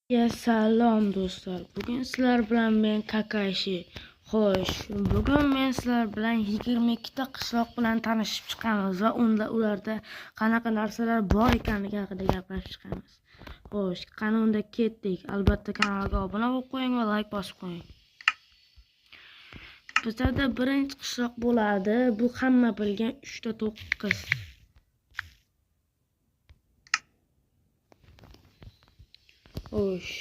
Ya salom do'stlar. Bugun sizlar bilan men Kakashi. Xo'sh, bugun men sizlar bilan 22 ta qishloq bilan tanishib chiqamiz va unda ularda qanaqa narsalar bor ekanligi haqida gaplashib chiqamiz. Xo'sh, qani unda ketdik. Albatta kanalga obuna bo'lib qo'ying va like bosib qo'ying. Bizda birinchi qishloq bo'ladi. Bu hamma bilgan 3 ta 9. Xo'sh.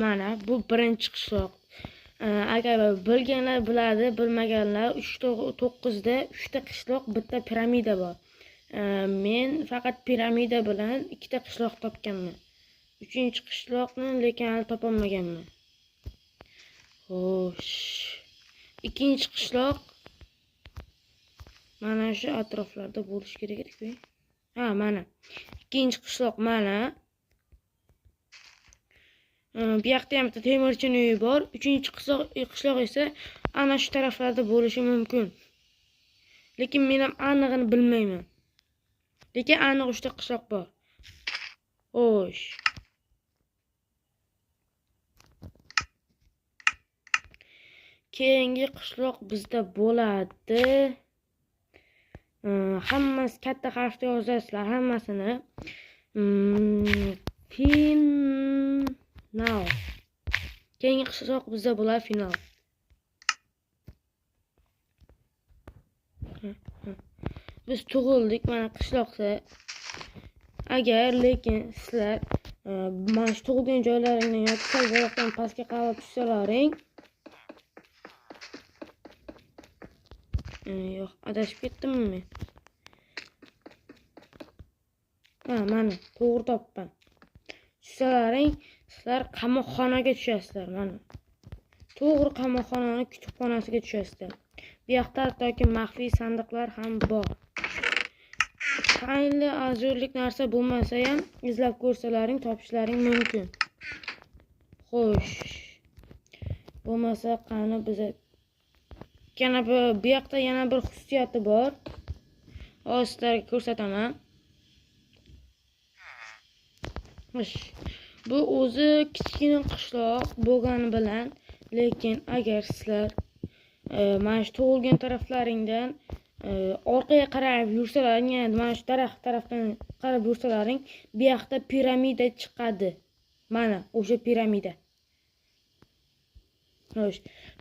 Mana bu birinchi qishloq. Agar bilganlar biladi, bilmaganlar 3 ta 9da 3 ta qishloq, bitta piramida bor. Men faqat piramida bilan ikkita qishloq topganman. Uchinchi qishloqni lekin hali topolmaganman. Xo'sh. Ikkinchi qishloq mana shu atroflarda bo'lishi kerak edi-ku. Ha, mana. Ikkinchi qishloq mana. Bu yoqda ham bitta temirchini uyi bor. Uchinchi qishloq esa ana shu taraflarda bo'lishi mumkin. Lekin men ham anig'ini bilmayman. Lekin aniq 3 ta qishloq bor. Xo'sh. Keyingi qishloq bizda bo'ladi. Hammasi katta harfda yozasizlar, hammasini. Final. Keyingi qishloq bizda bo'ladi final. Biz tug'ildik mana qishloqda. Agar lekin sizlar mana shu tug'ilgan joylaringdan yoki sal uzoqdan pastga qarab tushsalaring, yo'q, adashib ketdimmi men? Ha, mana to'g'ri topibman. Tushsalaring, sizlar qamoqxonaga tushasizlar, mana. To'g'ri qamoqxonaning kutubxonasiga tushasizlar. Bu yoqda hattoki maxfiy sandiqlar ham bor. Tayinli azurlik narsa bo'lmasa ham izlab ko'rsalaring topishlaring mumkin. Xo'sh. Bo'lmasa qani biza yana bu yoqda yana bir xususiyati bor. Hozir sizlarga ko'rsataman. Xo'sh. Bu o'zi kichkina qishloq bo'lgani bilan, lekin agar sizlar mana shu tug'ilgan taraflaringdan orqaga qarab yursalaring, ya'ni mana shu daraxt tarafdan qarab yursalaring, bu yoqda piramida chiqadi. Mana o'sha piramida. Xo'sh,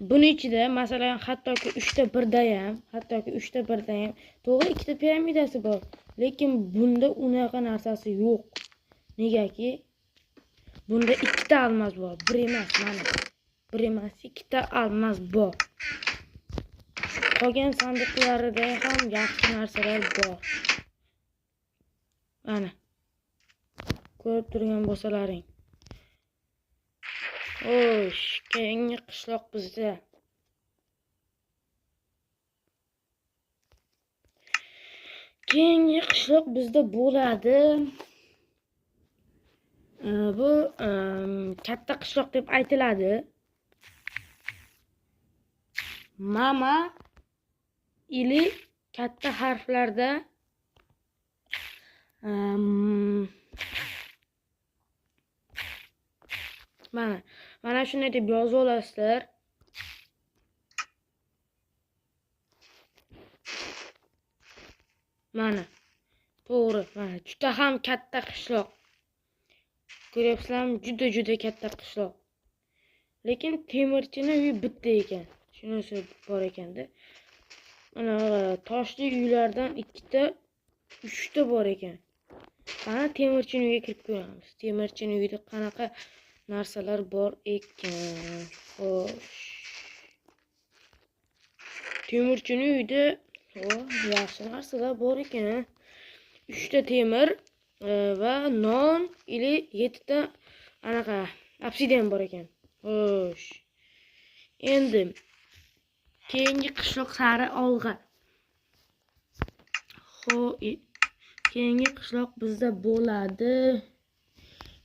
buni ichida masalan hattoki 3 ta 1da ham, hattoki 3 ta 1da ham to'g'ri ikkita piramidasi bor, lekin bunda unaqa narsasi yo'q. Negaki bunda ikkita almaz bor, bir emas, mana. Bir emas, ikkita almaz bor. Qolgan sandiqlarida ham yaxshi narsalar bor. Mana. Ko'rib turgan bo'lsalaring. Xo'sh, keyingi qishloq bizda. Keyingi qishloq bizda bo'ladi. Bu katta qishloq deb aytiladi. Mama ili katta harflarda mana mana shunday deb yozib olasizlar. Mana to'g'ri, mana juda ham katta qishloq. Ko'ryapsizlarmi? Juda juda katta qishloq. Lekin temirchini uyi bitta ekan. Shunisi bor ekanda. Mana toshli uylardan ikkita, uchta bor ekan. Qani temirchini uyiga kirib ko'ramiz. Temirchini uyida qanaqa narsalar bor ekan. Xo'sh. Temirchini uyida yaxshi narsalar bor ekan. 3 ta temir va non ili 7 ta anaqa obsidian bor ekan. Xo'sh. Endi keyingi qishloq sari olg'a. Xo'sh, keyingi qishloq bizda bo'ladi.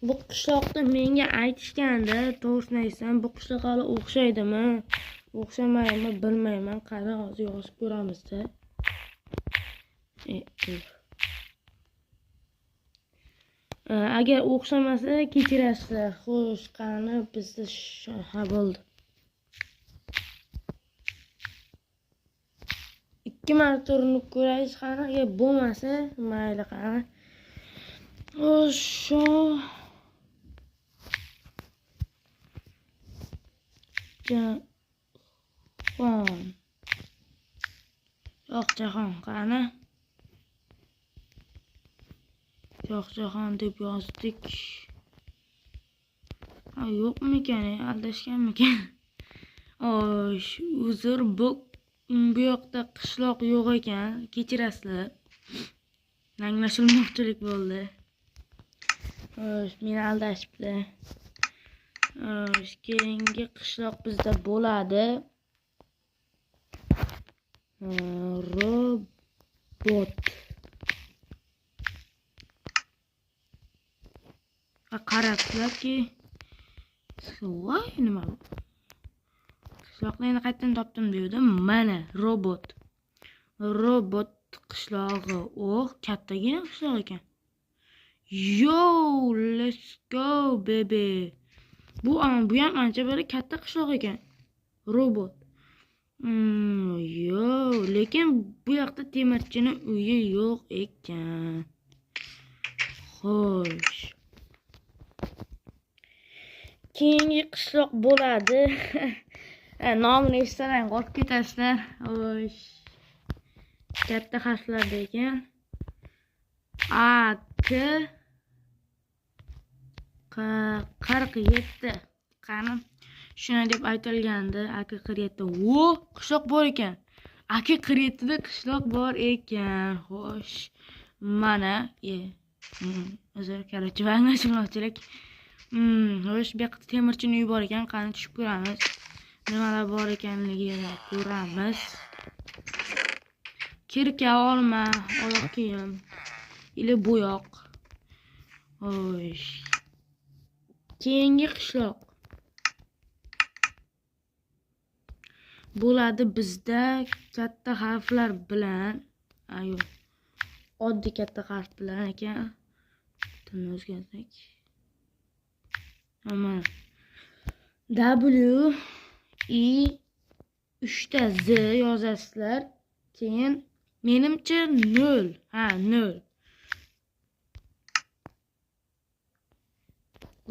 Bu qishloqni menga aytishganda, to'g'risini aytsam, bu qishloq hali o'xshaydimi, o'xshamaydimi bilmayman. Qani hozir yozib ko'ramizda. Agar o'xshamasa kechirasizlar. Xo'sh, qani bizda ha bo'ldi. 2 marta urinib ko'raylik, qani agar bo'lmasa mayli qani. Xo'sh, Jahon. Shohjahon qani? Shohjahon deb yozdik. Ha, yo'qmikan, aldashganmikan? Xo'sh, uzr, bu yoqda qishloq yo'q ekan, kechirasizlar. Anglashilmoqchilik bo'ldi. Xo'sh, meni aldashibdi. Xo'sh, keyingi qishloq bizda bo'ladi. Robot. Qarabsizlarki, voy, nima bu? Qishloqni endi qayerdan topdim deydi. Mana robot. Robot qishlog'i. Oh, kattagina qishloq ekan. Yo, let's go baby. Bu ham ancha bir katta qishloq ekan. Robot. Yo, lekin bu yoqda temirchining uyi yo'q ekan. Xo'sh. Keyingi qishloq bo'ladi. Nomini eshitsang qo'rqib ketasizlar. Xo'sh. Katta harflarda ekan. A K 47. Qani shuni deb aytilgandi. AK 47. Vo, qishloq bor ekan. AK 47 da qishloq bor ekan. Xo'sh. Mana, uzr, короче, anglashilmovchilik. Xo'sh, bu yoqda temirchining uyi bor ekan. Qani tushib ko'ramiz. Nimalar bor ekanligini ko'ramiz. Kirka, olma, oyoq kiyim, ili bo'yoq. Xo'sh. Keyingi qishloq bo'ladi bizda katta harflar bilan. Yo'q. Oddiy katta harf bilan ekan. Tilni o'zgartirsak. Mana W I 3 ta Z yozasizlar. Keyin menimcha 0. Ha, 0.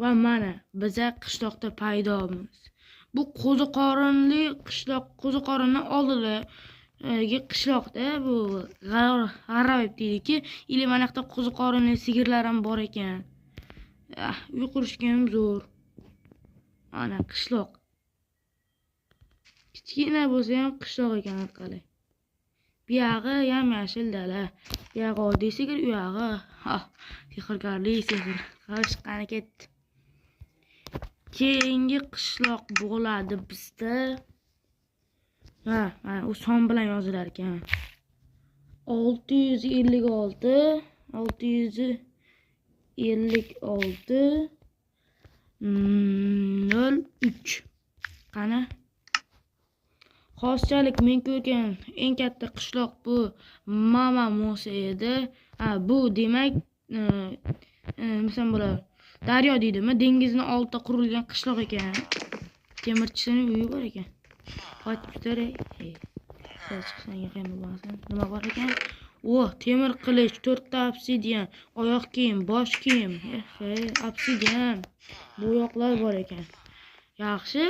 Va mana biza qishloqda paydomiz. Bu qo'ziqorinli qishloq, qo'ziqorinning oldidagi qishloqda bu g'aroyib deydiki, ili mana yoqda qo'ziqorinli sigirlar ham bor ekan. Uy qurishga ham zo'r. Ana qishloq. Kichkina bo'lsa ham qishloq ekan orqali. Bu yog'i yam-yashil dala. Bu yog'i oddiy sigir, u yog'i sehrgarlik sigir. Xo'sh, qani ketdi. Keyingi qishloq bo'ladi bizda. Ha, mana u son bilan yozilar ekan. 656 656 03. Qani? Hozirchalik men ko'rgan eng katta qishloq bu Mama Musa edi. Ha, bu demak, misol bo'ladi. Daryo deydimi? Dengizning oldida qurilgan qishloq ekan. Temirchining uyi bor ekan. Qochib turay. Chiqsang qiyin bo'lmasin. Nima bor ekan? O, temir qilich, 4 ta obsidian, oyoq kiyim, bosh kiyim, obsidian, bo'yoqlar bor ekan. Yaxshi.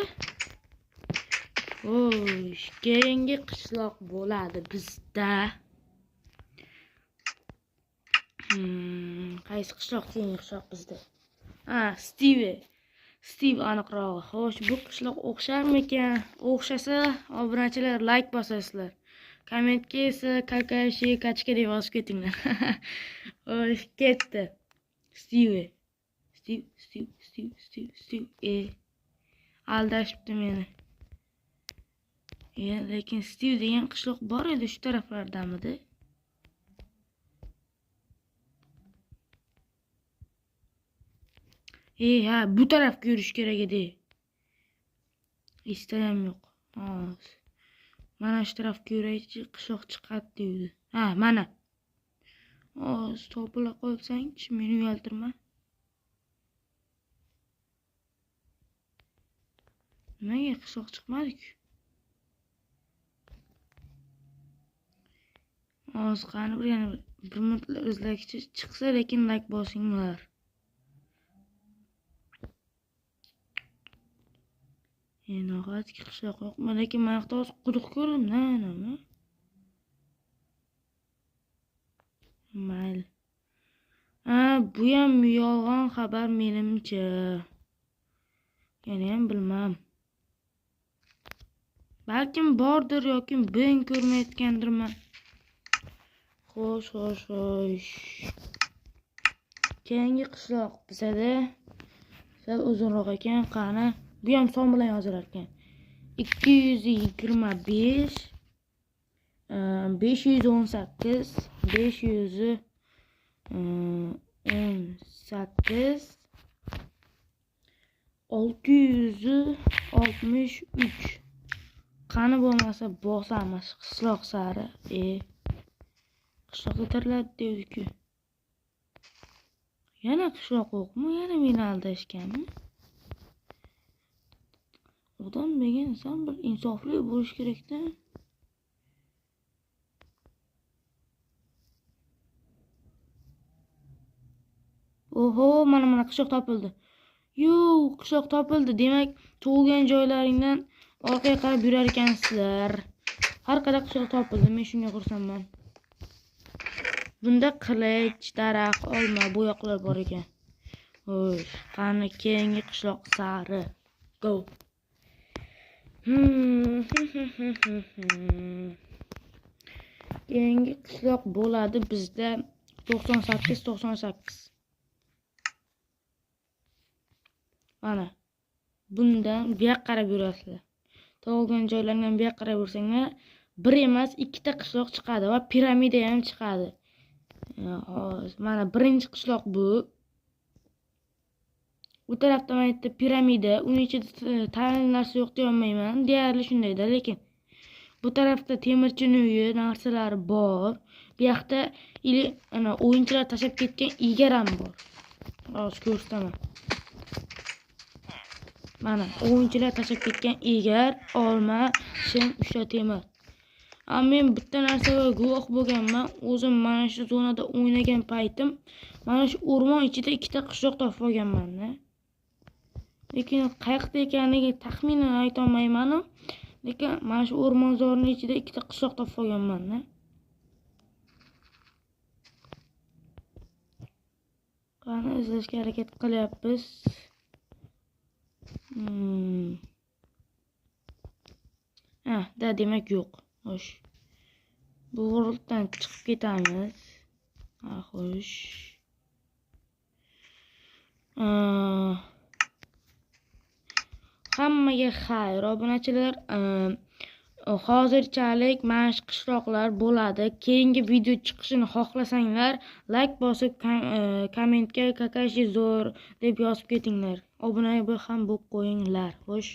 Xo'sh, keyingi qishloq bo'ladi bizda. Qaysi qishloq keyingi qishloq bizda? Ha, Steve. Steve aniqrog'i. Xo'sh, bu qishloq o'xsharmikan? O'xshasa, obunachilar like bosasizlar. Kommentga esa kakashi kachka deb yozib ketinglar. Xo'sh, ketdi. Steve. Steve, Steve, Steve, Steve, Steve. Aldashibdi meni. Lekin Steve degan qishloq bor edi shu taraflardamidi? Ha, bu tarafga yurish kerak edi. Esda ham yo'q. Hozir. Mana shu tarafga yuraychi, qishloq chiqadi deydi. Ha, mana. Hozir topila qolsang-chi, meni uyaltirma. Nimaga qishloq chiqmadi-ku? Hozir qani bir yana bir minutlar izlagchi chiqsa, lekin like bosinglar. Nohayotki qishloq yo'qmi? Lekin mana yoqda hozir quduq ko'rdim, nima? Mayli. Ha, bu ham yolg'on xabar menimcha. Yana ham bilmam. Balkim bordir yoki ben ko'rmayotgandirman. Xo'sh, xo'sh, xo'sh. Keyingi qishloq bizada sal uzunroq ekan, qani. Bu ham son bilan yozilar ekan. 225 518 518 663. Qani bo'lmasa bosamiz qishloq sari. Qishloqda tiriladi devdi-ku. Yana qishloq yo'qmi? Yana meni aldashganmi? Odam degan inson bir insofli bo'lish kerak-da. Oho, mana qishloq topildi. Yo'q, qishloq topildi. Demak, tug'ilgan joylaringdan orqaga qarab yurar ekansizlar. Har qanday qishloq topildi. Men shunga xursandman. Bunda qilich, daraxt, olma, bo'yoqlar bor ekan. Xo'sh, qani keyingi qishloq sari. Go. Keyingi qishloq bo'ladi bizda 98 98. Mana bundan bu yoqqa qarab yurasizlar. Tug'ilgan joylardan bu yoqqa qarab yursanglar, bir emas, ikkita qishloq chiqadi va piramida ham chiqadi. Hozir mana birinchi qishloq bu. U tarafda mana bitta piramida, uning ichida tayin narsa yo'q deya olmayman. Deyarli shundayda, lekin bu tarafda temirchining uyi, narsalari bor. Bu yoqda ana o'yinchilar tashlab ketgan egar ham bor. Hozir ko'rsataman. Mana o'yinchilar tashlab ketgan egar, olma, shim, uchta temir. Men bitta narsaga guvoh bo'lganman. O'zim mana shu zonada o'ynagan paytim mana shu o'rmon ichida ikkita qishloq topib olganman-da. Lekin qayoqda ekanligi taxminan ayta olmayman-u. Lekin mana shu o'rmonzorning ichida ikkita qishloq topib olganman-da. Qani izlashga harakat qilyapmiz. Ha, da demak yo'q. Xo'sh. Bu worlddan chiqib ketamiz. Ha, xo'sh. Hammaga xayr, obunachilar. Hozirchalik mana shu qishloqlar bo'ladi. Keyingi video chiqishini xohlasanglar, like bosib, kommentga Kakashi zo'r deb yozib ketinglar. Obuna ham bo'lib qo'yinglar. Xo'sh.